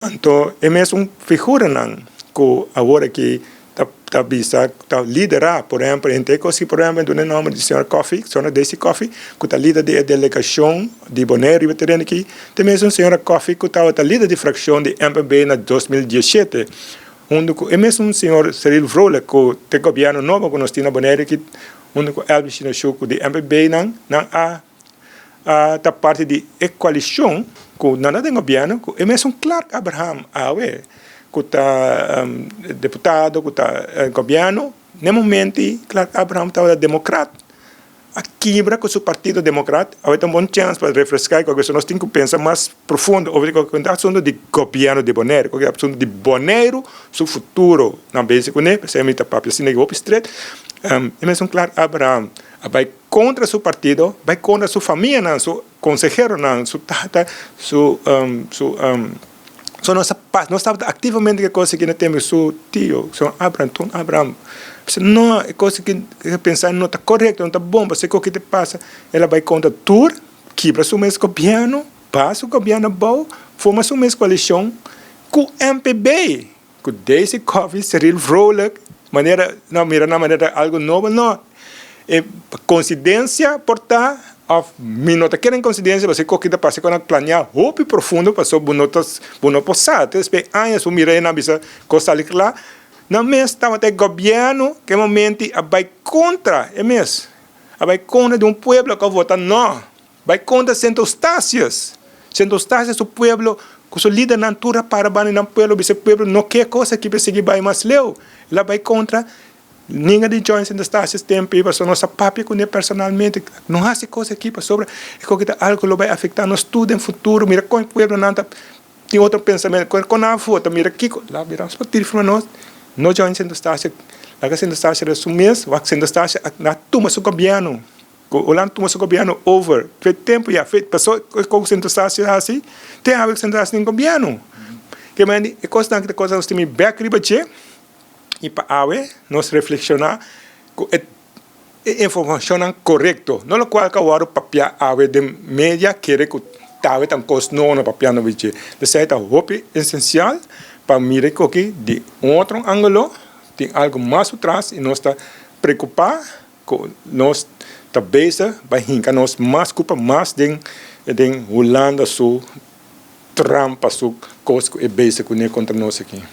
Anto e mesun figuranan ku awor aki ta ta bisa ta liderá, por ehèmpel henter e kos aki, por ehèmpel duna e nòmber di señor Coffie, señora Daisy Coffie, ku ta lider di e delegashon di Boneiru riba e tereno aki, ta e mesun señora Coffie ku tabata lider di frakshon di MPB na 2017, huntu ku e mesun señor Cyril Vrolijk ku ta e gobièrnu nobo ku nos tin na Boneiru aki, huntu ku Elvis Shinashu ku di MPB nan, nan a a ta parti di e koalishon ku nan ta den gobièrnu ku e mesun Clark Abraham awe ku ta deputado ku ta gobièrnu n'e momento Clark Abraham tabata demokrat a kibra ku su partido demokrat awe ta un bon chèns pa refreská e kos nos tin ku pensa mas profundo over di kos ta asuntu di gobièrnu di Boneiru kos ta asuntu di Boneiru su futuro nan bezi kuné p'esei mi ta papia asina hopi stret e mesun Clark Abraham a bai Kontra su partido, bai kontra su famianan, su konseheronan, su tata, su su so nos a pas nos tabata aktivamente ke kos aki na tempu su tio señor Abraham Ton Abraham bisa no e kos aki e pensa no ta korekto no ta bon pasobra e kos aki ta pasa el a bai kontra tur kibra su mes gobièrnu baha su gobièrnu abou forma su mes koalishon ku MPB Ku Daisy Coffie, Cyril Vrolijk, manera no mira nan manera algo nobo no. E coincidencia por ta of mi no ta kere en coincidencia pasobra e koki ta parse ku nan planea hopi profundo pasobra bo no ta bo no por sa te despues añas bo mira e nan bisa kos sali kla. Nan mes tabata e gobièrnu ku e momento a bai kontra e mes a bai kontra di un pueblo ku a vota no. Bai kontra Sint Eustatius. Sint Eustatius su pueblo ku su lidernan tur a para banda di nan pueblo bisa e pueblo no ke kos aki pa sigui bai mas leu. El a bai kontra ninga di join Sint Eustatius tempu ei pasobra nos a papia kuné personalmente no hasi kos aki pasobra e koki ta algu lo bai afektá nos tur den futuro mira kon e pueblonan ta tin otro pensamentu kon nan a vota mira kiko la mira nos por tira firma nos no join Sint Eustatius laga Sint Eustatius su mes wak Sint Eustatius a tuma su gobièrnu. Ku Holanda tuma su gobièrnu over fe tempu ya fe paso e kos ku Sint Eustatius a hasi te awe ku Sint Eustatius tin gobièrnu. Ke manera di e kosnan aki ta kosnan nos tin mi bèk riba dje i pa awe nos reflekshoná ku e e informashonnan korekto no lokual ku a wòrdu papiá awe den media kere ku ta awe ta un kos nobo no papiando riba dje. P'esei ta hopi esensial pa mira e koki di un otro ángulo tin algu mas atras i nos ta preokupá. Ku nos ta bezig bai hinka nos mas ku pa mas den den Hulanda su trampa su kos ku e bezig kuné kontra nos aki.